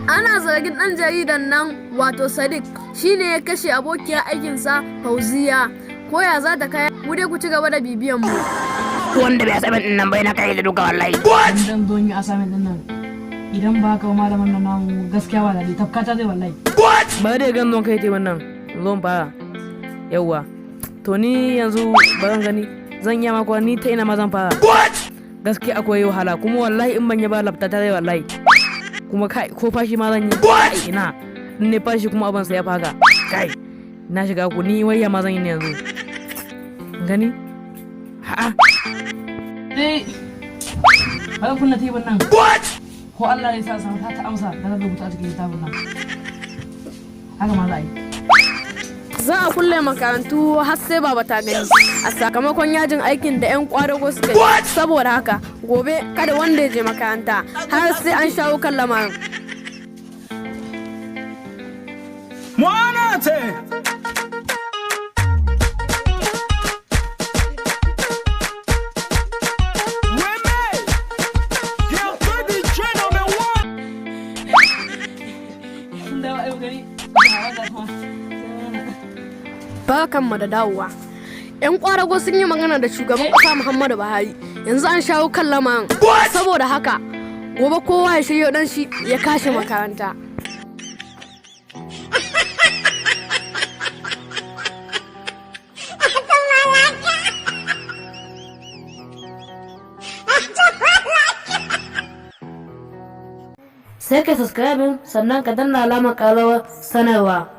Ana zargin ɗan jaridan nan, wato Sadiq, shine ya kashe abokiyar aikinsa Fauziya. Ko ya za ta kaya? Mu dai ku ci gaba da bibiyan mu. Wanda bai assignment din nan bai na kai da duka wallahi. Dan zo yi assignment din nan, idan ba haka ba malamin nan namu gaskiya ba daɗi, tafkata zai wallahi. Ba dai gan zon kai te wannan zon fara yauwa. To ni yanzu ba zan gani zan iya maka, ni ta ina ma zan fara? Gaskiya akwai wahala kuma wallahi, in ban yi ba lafta ta zai wallahi. Kuma kai, ko fashi ma zan yi? Kai, ina in ne fashi kuma abin sai ya faka. Kai, na shiga ku ni, wayya ma zan yi ne yanzu? Gani ha'a. Dai bari kunna tibin nan, ko Allah ya sa samu ta amsa da zan rubuta a cikin littafin nan. Haka ma za a yi. Za a kulle makarantu har sai baba ta gani a sakamakon yajin aikin da 'yan kwadago suka yi. Saboda haka gobe kada wanda ya je makaranta har sai an shawo kan lamarin. Mwanate! Women! Get number one! Sun dawo ai gani. Barkanmu da dawowa. 'Yan kwadago sun yi magana da shugaban ƙasa Muhammadu Buhari, yanzu an shawo kan lamarin. Saboda haka gobe kowa ya shirya dan shi ya kashe makaranta. Sai ka subscribe, sannan ka danna alamar ƙararrawar sanarwa.